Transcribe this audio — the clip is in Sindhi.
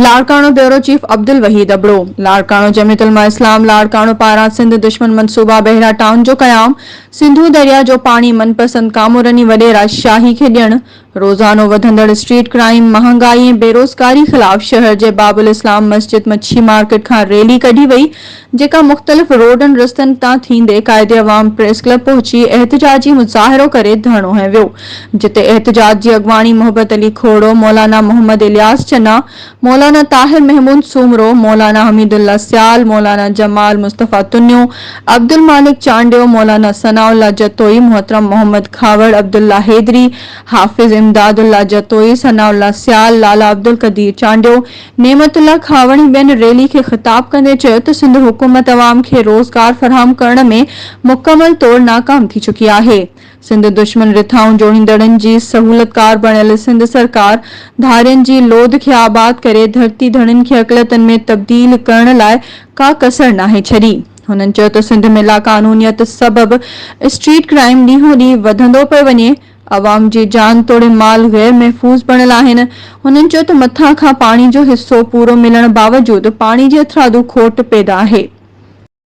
Larkana, bureau chief Abdul Waheed Abro, Larkana Jamiat Ulema Islam Larkana پاران سنڌ دشمن منصوبا بحريا ٽائون جو قيام، سنڌو درياء جو پاڻي من پسند ڪامورني وڏيرا شاهي کي ڏيڻ، روزانو وڌندڙ اسٽريٽ ڪرائيم، مهانگائي ۽ بيروزگاري خلاف شهر جي باب الاسلام مسجد مڇي مارڪيٽ کان ريلي ڪڍي وئي، جيڪا مختلف روڊن رستن تان ٿيندي قائد عوام پريس ڪلب پهچي احتجاجي مظاهرو ڪري ڌرڻو هنيو ويو، جتي احتجاج جي اڳواڻي محبت علي کوڙو، مولانا محمد الياس چنا، مولانا طاهر محمود سومرو، مولانا حميد الله سيال، مولانا جمال مصطفيٰ تنيو، عبدالمالڪ چانڊيو، مولانا ثناء الله جتوئي، محترم محمد کهاوڙ، عبدالله حيدري، حافظ امداد الله جتوئي، ثناء الله سيال، لالا عبدالقدير چانڊيو، نعمت الله کهاوڙ ۽ ٻين ريلي کي خطاب ڪندي چيو ته سنڌ حڪومت عوام کي روزگار فراهم ڪرڻ ۾ مڪمل طور ناڪام ٿي چڪي آهي. سنڌ دشمن رٿائون جوڙيندڙن جي سهولتڪار بڻيل سنڌ سرڪار ڌارين جي لوڌ کي آباد ڪري ڌرتي ڌڻين کي اقليتن ۾ تبديل ڪرڻ لاء ڪا ڪسر ناهي ڇڏي. هنن چيو ته سنڌ ۾ لاقانونيت سبب اسٽريٽ ڪرائيم ڏينهون ڏينهن وڌندو پيو وڃي، عوام جي جان توڙي مال غير محفوظ بڻيل آهن. هنن چيو ته مٿان کان پاڻي جو حصو پورو ملڻ باوجود پاڻي جي هٿرادو کوٽ پيدا آهي.